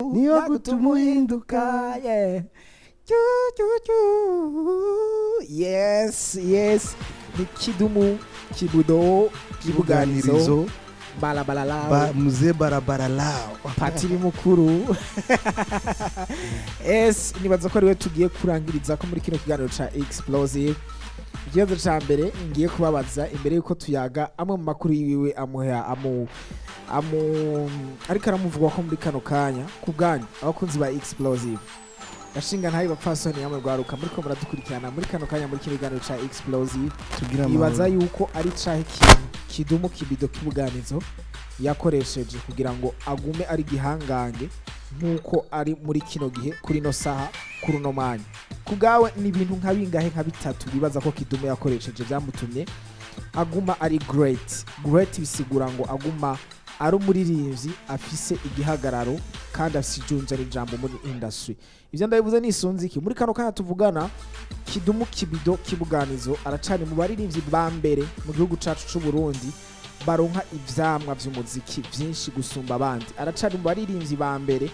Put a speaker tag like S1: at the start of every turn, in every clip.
S1: Niyo gutuma uhinduka.
S2: Yeah. Chu, chu, chu. Yes, ni Kidumu Kibudo Kibuganizo.
S1: Kibuganirizo.
S2: Balabalala.
S1: Ba, mzee barabara lao.
S2: Patiri mukuru. Yes, nibaza ko ariwe tugiye kurangiriza ko muri kino kiganiro ca Explosive. Ikibazo ca mbere ngiye kubabaza imbere yuko tuyaga amwe mu makuru yiwe amuha amu amu ariko aramuvugwa ko muri kano kanya ku bwanyu, abakunzi ba Explosive, gashinga ntayo bapfasoni yamwe rwaruka muriko muradukurikirana muri kano kanya muri kino kiganiro ca Explosive,
S1: tugira
S2: nibaza
S1: amahoro.
S2: Yuko ari cahe ikintu Kidumu Kibido Kibuganizo yakoresheje kugira ngo agume ari gihangange nk'uko ari muri kino gihe, kuri ino saha, kuri uno mwanya? Ku bwawe ni ibintu nka bingahe, nka bitatu, bibaza ko Kidumu yakoresheje byamutumye aguma ari great? Great bisigura ngo aguma ari umuririmbyi afise igihagararo kandi afise ijunja n'ijambo muri industry. Ivyo ndabivuze nisunze iki? Muri kano kanya tuvugana, Kidumu Kibido Kibuganizo aracari mu baririmbyi ba mbere mu gihugu cacu c'u Burundi baronka ivyamwa vy'umuziki vyinshi gusumba abandi. Aracari mu baririmbyi ba mbere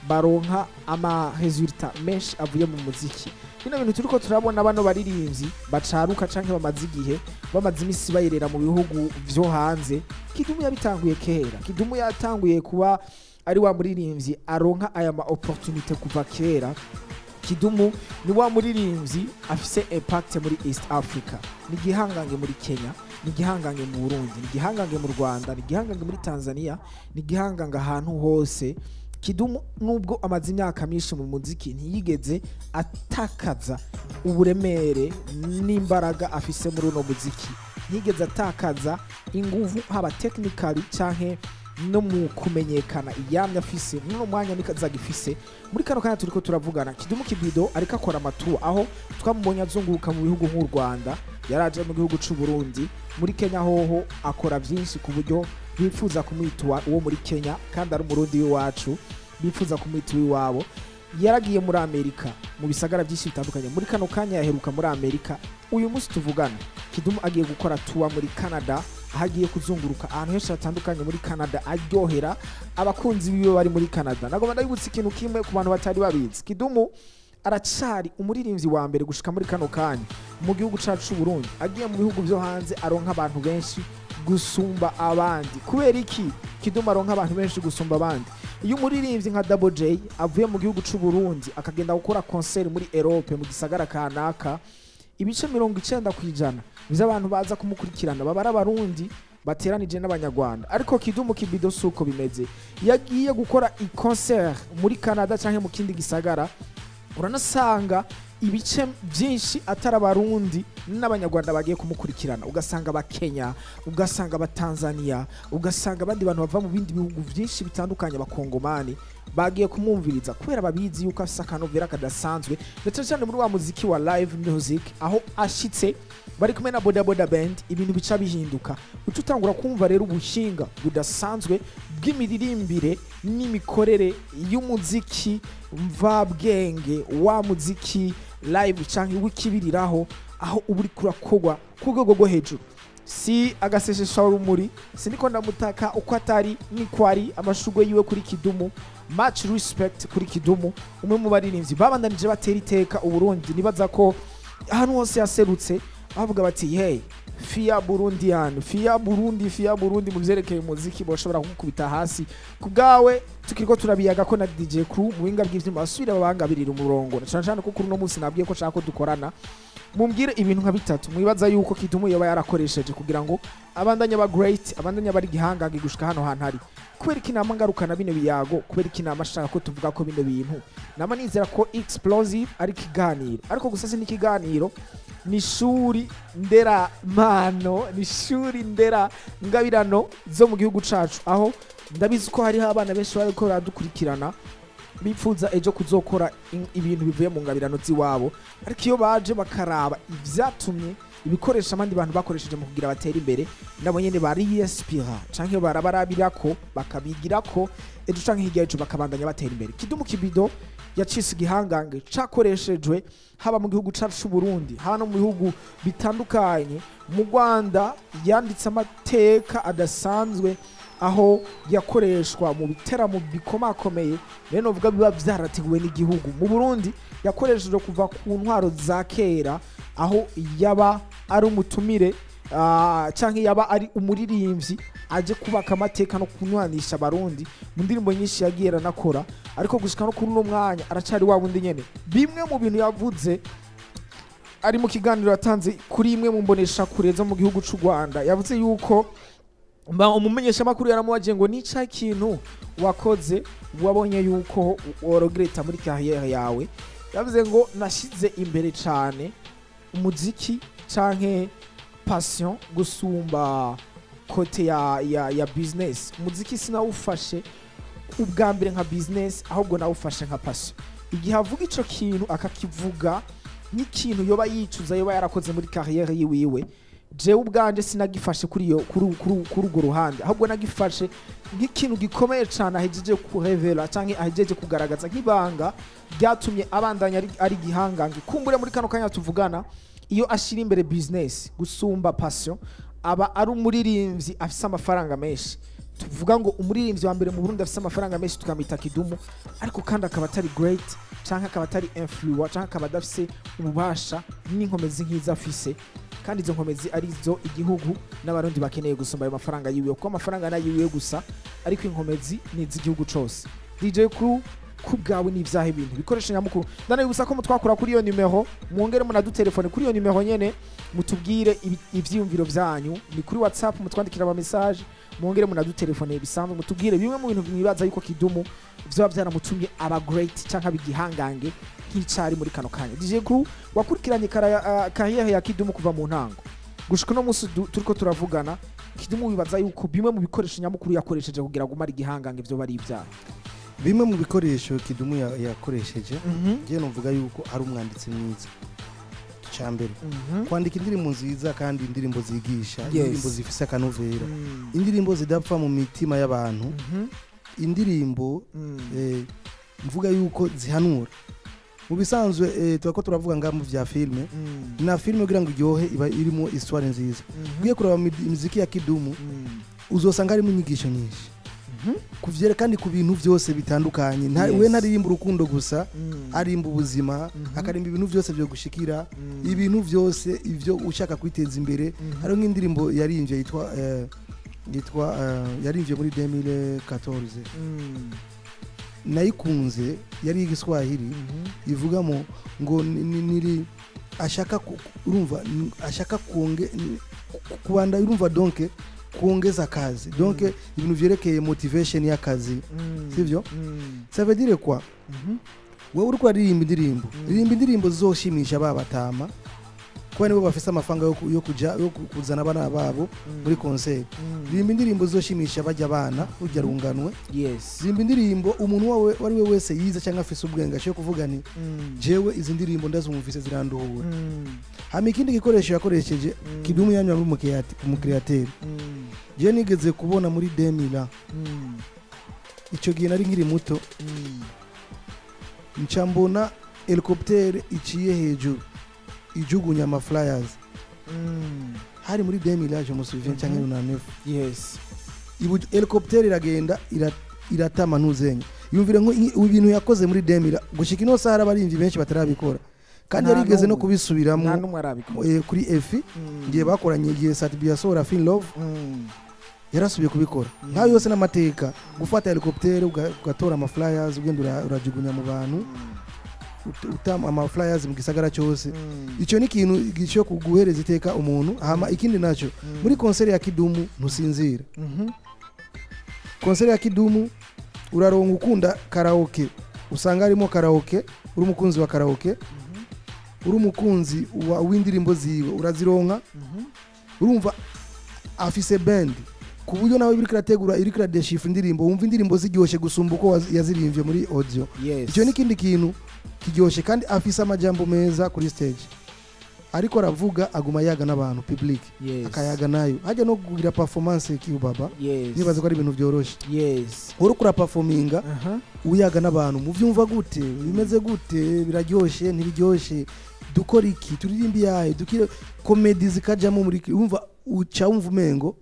S2: baronka ama résultats menshi avuye mu muziki. Bino bintu turiko turabona, bano baririmbyi bacaruka canke bamaze igihe, bamaze imisi bayerera mu bihugu vyo hanze, Kidumu yabitanguye kera. Kidumu yatanguye kuba ari wa muririmbyi aronka aya ma opportunité kuva kera. Kidumu ni wa muririmbyi afise impact muri East Africa, ni igihangange muri Kenya, ni igihangange mu Burundi, ni igihangange mu Rwanda, ni igihangange muri Tanzania, ni igihangange ahantu hose. Kidumu nubwo amaze imyaka myinshi mu muziki, ntiyigeze atakaza uburemere n'imbaraga afise muri uno muziki, ntiyigeze atakaza inguvu, haba technically canke no mu kumenyekana. Iyamye afise muri uno mwanya niko azagifise. Muri kano kanya turiko turavugana, Kidumu Kibido ariko akora ama tour, aho twamubonye azunguruka mu bihugu nk'u Rwanda, yaraje mu gihugu c'u Burundi, muri Kenya hoho akora vyinshi ku buryo bifuza kumwita uwo muri Kenya kandi ari Umurundi w'iwacu, bifuza kumwita uw'iwabo. Yaragiye muri Amerika, mu bisagara byinshi bitandukanye. Muri kano kanya yaheruka muri Amerika. Uyu munsi tuvugana, Kidumu agiye gukora tour muri Canada, aho agiye kuzunguruka ahantu henshi hatandukanye muri Canada, aryohera abakunzi biwe bari muri Canada. Nagomba ndabibutsa ikintu kimwe ku bantu batari babizi: Kidumu aracari umuririmbyi wa mbere gushika muri kano kanya mu gihugu cacu c'u Burundi agiye mu bihugu vyo hanze aronka abantu benshi gusumba abandi. Kubera iki Kidumu aronka abantu benshi gusumba abandi? Iyo umuririmbyi nka Double J avuye mu gihugu c'u Burundi akagenda gukora concert muri Europe, mu gisagara kanaka, ibice 90% vy'abantu baza kumukurikirana baba ari Abarundi bateranije n'Abanyarwanda. Ariko Kidumu Kibido si uko bimeze. Iyo agiye gukora i concert muri Canada canke mu kindi gisagara, uranasanga ibice byinshi atari Abarundi n'Abanyarwanda bagiye kumukurikirana, ugasanga Abakenya, ugasanga Abatanzania, ugasanga abandi bantu bava mu bindi bihugu byinshi bitandukanye, Abakongomani bagiye kumwumviriza kubera babizi yuko afise akanovera kadasanzwe, ndetse cyane muri wa muziki wa live music, aho ashitse bari kumwe na Boda Boda Band, ibintu bica bihinduka. Uca utangura kumva rero ubuhinga budasanzwe bw'imiririmbire n'imikorere y'umuziki mvabwenge, wa muziki live canke w'ikibiriraho, aho uba uriko urakorwa ku rwego rwo hejuru. Si agasesesha rumuri, siniko ndamutaka uko atari, niko ari. Amashurwe yiwe kuri Kidumu, much respect kuri Kidumu, umwe mu baririmbyi babandanije batera iteka Uburundi. Nibaza ko ahantu hose yaserutse bavuga bati: "Hey, fier Burundian, fier Burundi, fier Burundi." Mu vyerekeye umuziki boshobora kumukubita hasi. Ku bwawe, tukiriko turabiyaga ko na DJ Crew mu buhinga bw'ivyuma basubira babangabirira umurongo, na cane cane ko kuri uno munsi nabwiye ko nshaka ko dukorana. Mumbwire ibintu nka bitatu mwibaza yuko Kidumu yoba yarakoresheje kugira ngo abandanye aba great, abandanye aba ari igihangange gushika hano hantu ari. Kubera iki nama ngarukana bino biyago? Kubera iki nama ashaka ko tuvuga ko bino bintu? Nama nizera ko Explosive ari ikiganiro, ariko gusa si n'ikiganiro, ni ishuri nderamano, ni ishuri ndera ngabirano zo mu gihugu cacu, aho ndabizi ko hariho abana benshi bariko baradukurikirana bifuza ejo kuzokora ibintu bivuye mu ngabirano z'iwabo. Ariko iyo baje bakaraba ivyatumye ibikoresho abandi bantu bakoresheje mu kugira batere imbere, nabo nyene bariyespira canke barabarabirako, bakabigirako, ejo canke hirya y'ejo bakabandanya batera imbere. Kidumu Kibido yacise igihangange cakoreshejwe haba mu gihugu cacu c'u Burundi, haba no mu bihugu bitandukanye. Mu Rwanda yanditse amateka adasanzwe. Aho yakoreshwa mu biteramo bikomakomeye, rero novuga biba vyarateguwe n'igihugu. Mu Burundi yakoreshejwe kuva ku ntwaro za kera, aho yaba ari umutumire canke yaba ari umuririmbyi aje kubaka amateka no kunywanisha Abarundi mu ndirimbo nyinshi yagiye aranakora. Ariko gushika no kuri uno mwanya aracari wa wundi nyene. Bimwe mu bintu yavuze ari mu kiganiro yatanze kuri imwe mu mbonesha kure zo mu gihugu c'u Rwanda, yavuze yuko umumenyeshamakuru yaramubagiye ngo nica ikintu wakoze wabonye yuko worogereta muri carrière yawe. Yavuze ngo nashize imbere cane umuziki canke passion gusumba côté ya business. Umuziki sinawufashe ubwa mbere nka business, ahubwo nawufashe nka passion. Igihe avuga ico kintu, akakivuga nk'ikintu yoba yicuza yoba yarakoze muri carrière yiwiwe, jewe ubwanje sinagifashe kuri iyo kuri urwo ruhande, ahubwo nagifashe nk'ikintu gikomeye cyane ahejeje kurevera canke ahejeje kugaragaza nk'ibanga ryatumye abandanya ari igihangange. Kumbure muri kano kanya tuvugana, iyo ashira imbere business gusumba passion, aba ari umuririmbyi afise amafaranga menshi. Tuvuga ngo umuririmbyi wa mbere mu Burundi afise amafaranga menshi tukamwita Kidumu, ariko kandi akaba atari great, canke akaba atari influent, canke akaba adafise ububasha n'inkomezi nk'izo afise, kandi izo nkomezi arizo igihugu n'Abarundi bakeneye gusumba ayo mafaranga yiwe, kuko amafaranga nayiwiwe gusa, ariko inkomezi ni iz'igihugu cose. DJ Crew, ku bwawe ni ibyaha ibintu bikoresho nyamukuru? Ndanabibutsa ko mutwakura kuri iyo nimero, mwongere munadutelefone kuri iyo nimero nyene, mutubwire ivyiyumviro vyanyu. Ni kuri WhatsApp, mutwandikira ama message, mwongere munadutelefone bisanzwe, mutubwire bimwe mu bintu mwibaza yuko Kidumu vyoba vyaramutumye aba great canke aba igihangange nk'icari muri kano kanya. DJ Crew, wakurikiranye carrière ya Kidumu kuva mu ntango gushika uno munsi turiko turavugana. Kidumu, wibaza yuko bimwe mu bikoresho nyamukuru yakoresheje kugira ngo umare igihangange vyoba ari ibyaha?
S1: Bimwe mu bikoresho Kidumu yakoresheje, njye numvuga yuko ari umwanditsi mwiza. Icya mbere, kwandika indirimbo nziza kandi indirimbo zigisha, indirimbo zifise akanovera, indirimbo zidapfa mu mitima y'abantu, indirimbo mvuga yuko zihanura. Mu bisanzwe turako turavuga nga mu vya filme, na filme kugira ngo iryohe iba irimo histoire nziza. Ugiye kuraba imiziki ya Kidumu, uzosanga harimo inyigisho nyinshi kuvyera kandi ku bintu vyose bitandukanye. We ntaririmba urukundo gusa, arimba ubuzima, akarimba ibintu byose byo gushikira, ibintu byose ivyo ushaka kwiteza imbere. Hariho nk'indirimbo yarimvye yitwa yarimvye muri 2014, nayikunze, yari igiswahili, ivugamo ngo niri ashaka urumva ashaka kuonge kubanda, urumva, donc kuongeza kazi, donc ibintu vyerekeye motivation y'akazi, sivyo? Ça veut dire quoi? Wewe uriko uraririmba indirimbo, ririmba indirimbo zizoshimisha ba batama, kuba nibo bafise amafaranga yo kuja yo kuzana abana babo muri concert. Ririmba indirimbo zizoshimisha bajya abana rujya runganwe. Ririmba indirimbo umuntu wawe uwo ari we wese yize cyangwa afise ubwenge ashobora kuvuga ni jewe izi ndirimbo ndazumvise ziranduhura. Hama ikindi gikoresho yakoresheje, Kidumu yanywa ari umucréateur. Jewe nigeze kubona muri 2000, icyo gihe nari nkiri muto, nca mbona hélicoptère iciye hejuru ijugunya ama flyers. Hari muri 2000, je me souviens, cyangwa 99. Ibu hélicoptère iragenda iratama ntuzenya. Yumvire nko ibintu yakoze muri 2000, gushika ino saha abarimvyi benshi batarabikora, kandi
S2: Nta
S1: yarigeze no
S2: n'umwe.
S1: kubisubiramo
S2: Nta n'umwe arabikora.
S1: Kuri Efi, igihe bakoranye, igihe Sat-B yasohora Feel Love, yarasubiye kubikora. Nkayo yose n'amateka, gufata hélicoptère ugatora ama flyers, ugenda urajugunya mu bantu, utama ama flyers mu gisagara cyose. Icyo ni ikintu gishobora kuguhereza iteka umuntu. Hama ikindi nacyo, muri concert ya Kidumu ntusinzira. Concert ya Kidumu uraronka, ukunda karaoke usanga harimo karaoke, uri umukunzi wa karaoke, uri umukunzi w'indirimbo ziwe urazironka. Urumva, afise band ku buryo nawe iriko irategura, iriko iradeshifra indirimbo, wumva indirimbo ziryoshe gusumba uko yazirimbye muri audio. Icyo ni ikindi kintu kiryoshe. Kandi afise amajambo meza kuri stage, ariko aravuga, aguma yaga n'abantu, public, akayaga nayo. Hajya no kugira performance kibaba, nibaza ko ari ibintu byoroshe. Uri kura performinga, uyaga n'abantu, muvyumva gute? Bimeze gute? Biraryoshe? Ntibiryoshe? Dukora iki? Turirimba iyahe? Dukire comédie zikajamo muri, wumva uca wumva umengo,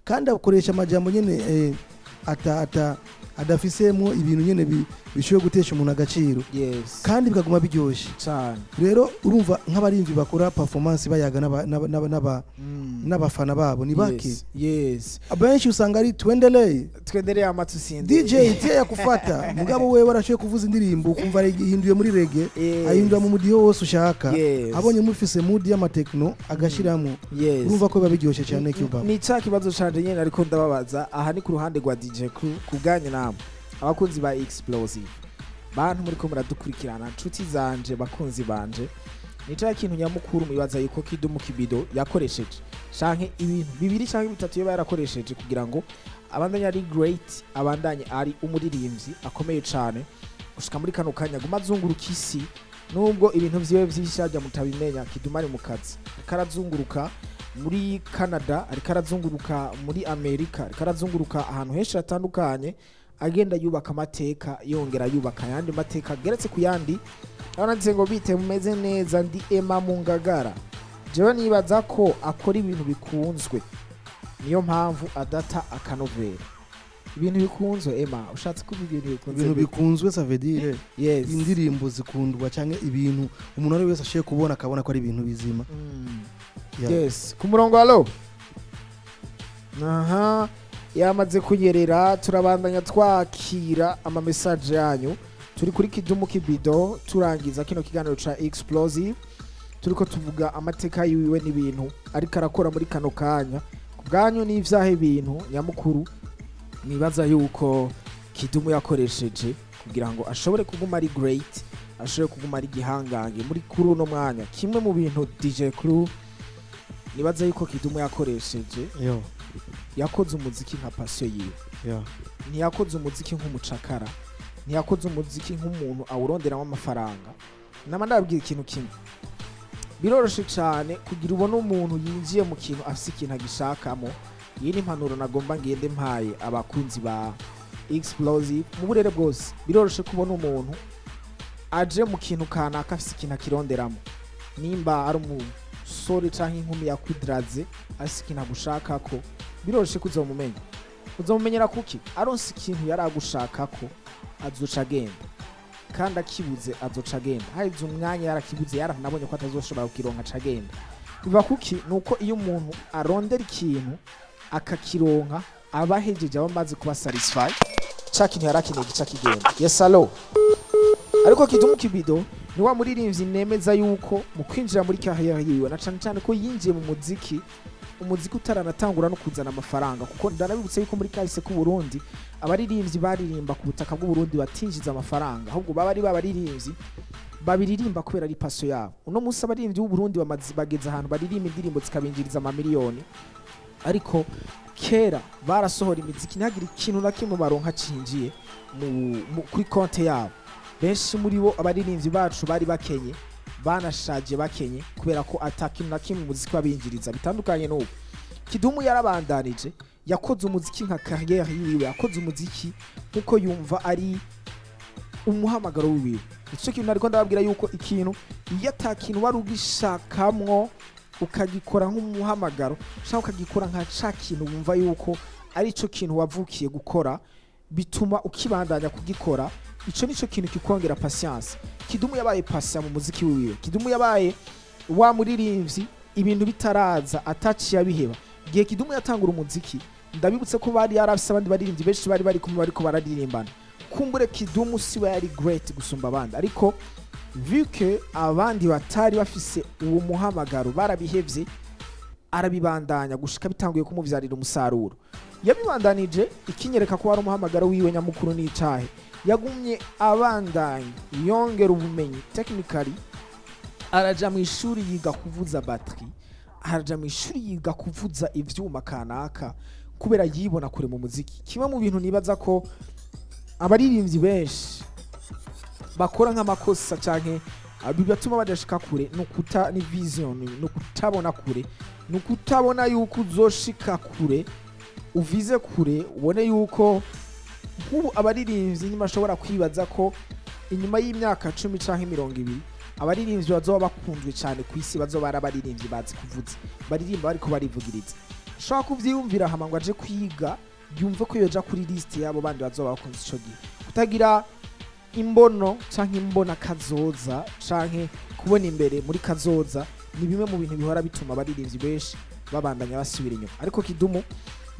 S1: kandi akoresha amajambo nyene. ata ata adafisemo ibintu nyene bishoboye gutesha umuntu agaciro, kandi bikaguma biryoshe. Rero urumva nk'abarimvyi bakora performance bayaga n'abafana babo ni bake. Abenshi usanga ari "Tuendelee."
S2: "Tuendelee" ama "Tusiendelee."
S1: DJ tie ya kufata, mugabo wewe warashoboye kuvuza indirimbo ukumva ihinduye muri reggae, ahindura mu mudiho wose ushaka. Abonye mufise mood y'ama techno, agashiramo. Urumva ko biba biryoshe cyane, Cuba.
S2: Ni cya kibazo canje nyene, ariko ndababaza aha ni ku ruhande rwa DJ Crew, ku bwanyu namwe abakunzi ba Explosive, bantu muriko muradukurikirana, nshuti zanje, bakunzi banje, ni cya kintu nyamukuru mwibaza yuko Kidumu Kibido yakoresheje, canke ibintu bibiri canke bitatu yoba yarakoresheje kugira ngo abandanye ari great, abandanye ari umuririmbyi akomeye cane gushika muri kano kanya, aguma azunguruka isi, nubwo ibintu vyiwe vyinshi hajya mutabimenya? Kidumu ari mu kazi, ariko arazunguruka muri Canada, ariko arazunguruka muri Amerika, ariko arazunguruka ahantu henshi hatandukanye, agenda yubaka amateka, yongera yubaka ayandi mateka ageretse ku yandi. Aho nanditse ngo: "Bite, mumeze neza? Ndi Emma mu Ngagara. Jewe nibaza ko akora ibintu bikunzwe, niyo mpamvu adata akanovera." Ibintu bikunzwe, Emma, ushatse kuvuga ibintu bikunzwe
S1: Ibintu
S2: gute?
S1: bikunzwe, ça veut dire indirimbo zikundwa canke ibintu umuntu ari wese ashoboye kubona akabona ko ari ibintu bizima. Yeah.
S2: Yes, ku murongo, allo? Aha yamaze kunyerera. Turabandanya twakira ama message yanyu. Turi kuri Kidumu Kibido, turangiza kino kiganiro ca Explosive, turiko tuvuga amateka yiwe n'ibintu ariko arakora muri kano kanya. Ku bwanyu, n'ivyahe bintu nyamukuru nibaza yuko Kidumu yakoresheje kugira ngo ashobore kuguma ari great, ashobore kuguma ari igihangange muri kuri uno mwanya? Kimwe mu bintu, DJ Crew, nibaza yuko Kidumu yakoresheje, yakoze umuziki nka passion yiwe. Ntiyakoze umuziki nk'umucakara, ntiyakoze umuziki nk'umuntu awuronderamo amafaranga. Nama ndababwira ikintu kimwe: biroroshe cyane kugira ubone umuntu yinjiye mu kintu afise ikintu agishakamo. Iyi ni impanuro nagomba ngende mpaye abakunzi ba Explosive mu burere bwose. Biroroshe kubona umuntu aje mu kintu kanaka afise ikintu akironderamo. Nimba ari umusore canke inkumi yakudraze afise ikintu agushakako, biroroshe ko uzomumenya. Uzomumenyera kuki? Aronse ikintu yari agushakako, azoca agenda, kandi akibuze azoca agenda. Haheze umwanya yarakibuze, yaranabonye ko atazoshobora kukironka, aca agenda. Biva kuki? Nuko iyo umuntu arondera ikintu akakironka, aba ahejeje, aba amaze kuba satisfied, ca kintu yari akeneye gica kigenda. Yes, allo? Ariko Kidumu Kibido ni wa muririmbyi nemeza yuko mu kwinjira muri carrière yiwe, na cane cane ko yinjiye mu muziki, umuziki utaranatangura no kuzana amafaranga, kuko ndanabibutse yuko muri kahise k'u Burundi abaririmbyi baririmba ku butaka bw'u Burundi batinjiza amafaranga, ahubwo baba ari babaririmbyi babiririmba kubera ari passion yabo. Uno munsi abaririmbyi b'u Burundi bamaze bageze ahantu baririmba indirimbo zikabinjiriza amamiliyoni, ariko kera barasohora imiziki ntihagire ikintu na kimwe baronka cinjiye kuri konte yabo. Benshi muri bo, abaririmbyi bacu bari bakenye, banashaje bakenye, kubera ko ata kintu na kimwe umuziki wabinjiriza. Bitandukanye n'ubu. Kidumu yarabandanije, yakoze umuziki nka carrière yiwe, yakoze umuziki nkuko yumva ari umuhamagaro wiwe. Icyo kintu nariko ndababwira, yuko ikintu iyo ata kintu wari ugishakamwo, ukagikora nk'umuhamagaro cyangwa ukagikora nka ca kintu wumva yuko ari cyo kintu wavukiye gukora, bituma ukibandanya kugikora. Ico nico kintu kikongera patience. Kidumu yabaye patient mu muziki wiwe. Kidumu yabaye wa muririmbyi ibintu bitaraza ataciye abiheba. Igihe Kidumu yatangura umuziki, ndabibutse ko bari yarafise abandi baririmbyi benshi bari bari kumwe, bariko bararirimbana. Kumbure Kidumu siwe yari great gusumba abandi, ariko vu que abandi batari bafise uwo muhamagaro barabihevye, arabibandanya gushika bitanguye kumuvyarira umusaruro. Yabibandanije. Ikinyereka ko wari umuhamagaro wiwe nyamukuru n'icahe? Yagumye abandanya yongera ubumenyi technically, araja mu ishuri yiga kuvuza batterie, araja mu ishuri yiga kuvuza ivyuma kanaka, kubera yibona kure mu muziki. Kimwe mu bintu nibaza ko abaririmbyi benshi bakora nk'amakosa canke bibatuma badashika kure ni ukuta ni vision, ni ukutabona kure, ni ukutabona yuko uzoshika kure, uvize kure, ubone yuko nk'ubu abaririmbyi ntibashobora kwibaza ko inyuma y'imyaka 10 canke 20 abaririmbyi bazoba bakunzwe cyane ku isi bazoba ari abaririmbyi bazi kuvuza, baririmba bariko barivugiriza. Ushobora kuvyiyumvira hama ngo aje kwiga. Yumve ko yoja kuri list yabo bandi bazoba bakunze ico gihe. Kutagira imbono canke imbona kazoza canke kubona imbere muri kazoza ni bimwe mu bintu bihora bituma abaririmbyi benshi babandanya basubira inyuma. Ariko Kidumu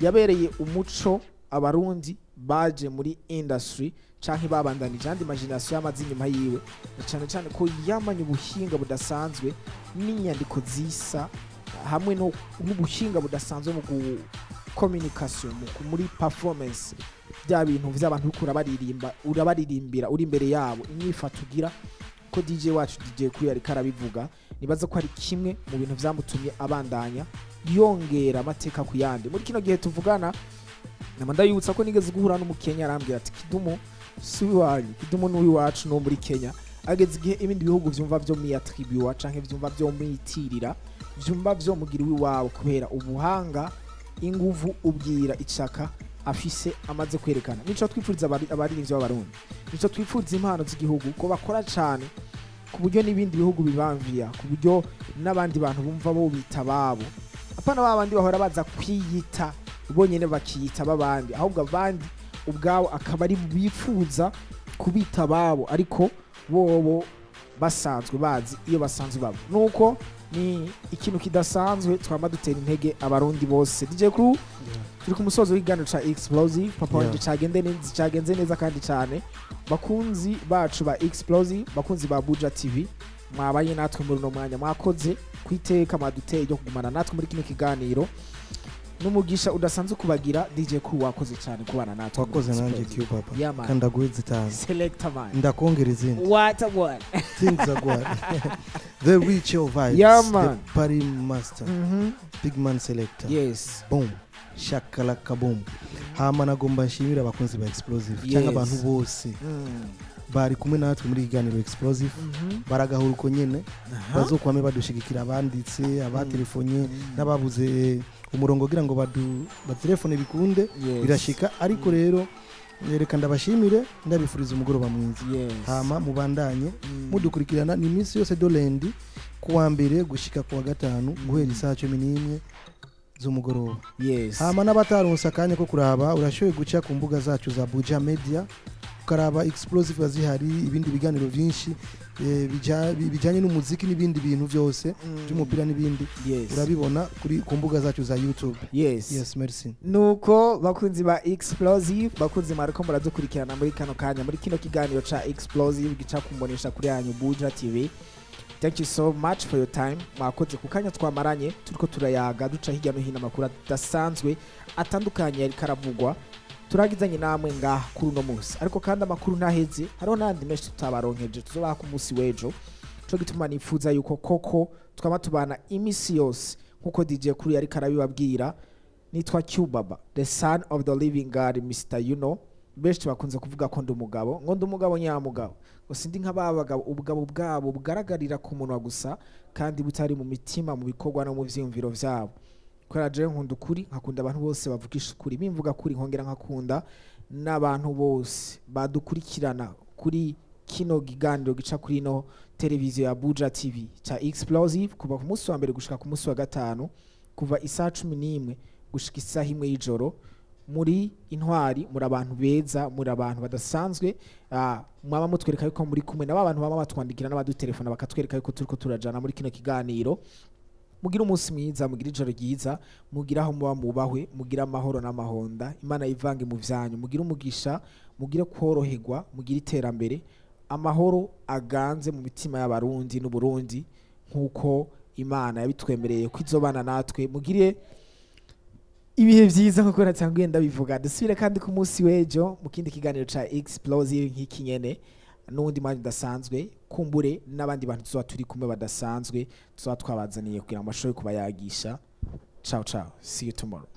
S2: yabereye umuco Abarundi baje muri industry canke babandanije andi ma génération y'amazi inyuma yiwe, na cane cane ko yamanye ubuhinga budasanzwe n'inyandiko zisa hamwe n'ubuhinga budasanzwe mu communication, muri performance, bya bintu vy'abantu uriko urabaririmba, urabaririmbira uri imbere yabo, inyifato ugira ko DJ wacu DJ kuri ariko arabivuga. Nibaza ko ari kimwe mu bintu vyamutumye abandanya yongera amateka ku yandi. Muri kino gihe tuvugana, nama ndayibutsa ko nigeze guhura n'Umukenya, arambwira ati: "Kidumu si uwiwanyu, Kidumu ni uw'iwacu no muri Kenya." Ageze igihe ibindi bihugu vyumva vyo mwiyatribuwa canke vyumva vyo mwitirira, vyumva vyo mugira uwiwawe kubera ubuhanga, inguvu, ubwira icaka afise amaze kwerekana. Nico twipfuriza abaririmbyi b'Abarundi, nico twipfuriza impano z'igihugu, ko bakora cane ku buryo n'ibindi bihugu bibamviya, ku buryo n'abandi bantu bumva bo bita babo, apana ba bandi bahora baza kwiyita bonyene bakiyita babandi, ahubwo abandi ubwabo akaba ari bifuza kubita babo, ariko bobo basanzwe bazi iyo basanzwe baba. Nuko ni ikintu kidasanzwe twama dutera intege Abarundi bose. DJ Crew, turi ku musozo w'ikiganiro ca Explosive, papa wanje. Cagende neza, cagenze neza kandi cyane. Bakunzi bacu ba Explosive, bakunzi ba Buja TV, mwabaye natwe muri uno mwanya, mwakoze kwiteka mwaduteye ryo kugumana natwe muri kino kiganiro. N'umugisha udasanzwe kubagira. DJ Crew, wakoze cyane kubana natwe muri
S1: Wakoze nanjye.
S2: Explosive.
S1: Q Papa.
S2: Yeah, man.
S1: Kandi ndaguhe zitanu.
S2: Selector man.
S1: Ndakongera izindi.
S2: What a one.
S1: Things are good, the rich your vibes.
S2: Yeah, man.
S1: The party master. Big man selector. Boom shakalaka boom. Hama nagomba nshimira abakunzi ba Explosive cyangwa abantu bose bari kumwe natwe muri ikiganiro Explosive. Baragahura uko nyene, bazokwame badushigikira, abanditse, abatelefonye n'ababuze umurongo kugira ngo batelefone bikunde. Birashika, ariko rero reka ndabashimire, ndabifuriza umugoroba mwiza. Hama mubandanye mudukurikirana, ni iminsi yose du lundi kuwa mbere gushika kuwa gatanu, guhera isaha 11 z'umugoroba. Hama n'abataronse akanya ko kuraba, urashoboye guca ku mbuga zacu za Buja Media ukaraba Explosive zihari, ibindi biganiro byinshi bijanye n'umuziki n'ibindi bintu byose by'umupira n'ibindi. Urabibona kuri ku mbuga zacu za YouTube. Yes, merci.
S2: Nuko bakunzi ba Explosive, bakunzi mwariko muradukurikirana muri kano kanya muri kino kiganiro ca Explosive gica kumbonesha kuri yanyu Buja TV, thank you so much for your time. Mwakoze ku kanya twamaranye turiko turayaga, duca hirya no hino amakuru adasanzwe atandukanye yariko aravugwa. Turagizanye namwe ngaha kuri uno munsi, ariko kandi amakuru ntaheze, hariho n'ayandi menshi tutabaronkeje tuzobaha ku munsi w'ejo. Co gituma nifuza yuko koko twama tubana imisi yose nkuko DJ kuri yariko arabibabwira. Nitwa Q Baba, the son of the living God, Mr. You know. Benshi bakunze kuvuga ko ndi umugabo, ngo ndi umugabo nyamugabo, ngo sindi nka ba bagabo ubugabo bwabo bugaragarira ku munwa gusa kandi butari mu mitima, mu bikorwa no mu vyiyumviro vyabo. Kubera jewe nkunda ukuri, nkakunda abantu bose bavugisha ukuri, bimvuga kuri, nkongera nkakunda n'abantu bose badukurikirana kuri kino kiganiro gica kuri ino televiziyo ya Buja TV ca Explosive, kuva ku munsi wa mbere gushika ku munsi wa gatanu, kuva isaha 11 gushika isaha 1 y'ijoro. Muri intwari, muri abantu beza, muri abantu badasanzwe. Mwaba mutwereka yuko muri kumwe na ba bantu baba batwandikira n'abadutelefona bakatwereka yuko turiko turajana muri kino kiganiro. Mugire umunsi mwiza, mugire ijoro ryiza, mugire aho muba mubahwe, mugire amahoro n'amahonda, Imana yivange mu vyanyu, mugire umugisha, mugire koroherwa, mugire iterambere, amahoro aganze mu mitima y'Abarundi n'Uburundi nk'uko Imana yabitwemereye ko izobana natwe. Mugire ibihe vyiza nkuko natanguye ndabivuga. Dusubire kandi ku munsi w'ejo mu kindi kiganiro ca Explosive nk'iki nyene, n'uwundi mwanya udasanzwe, kumbure n'abandi bantu tuzoba turi kumwe badasanzwe tuzoba twabazaniye kugira ngo bashobore kubayagisha. Ciao ciao, see you tomorrow.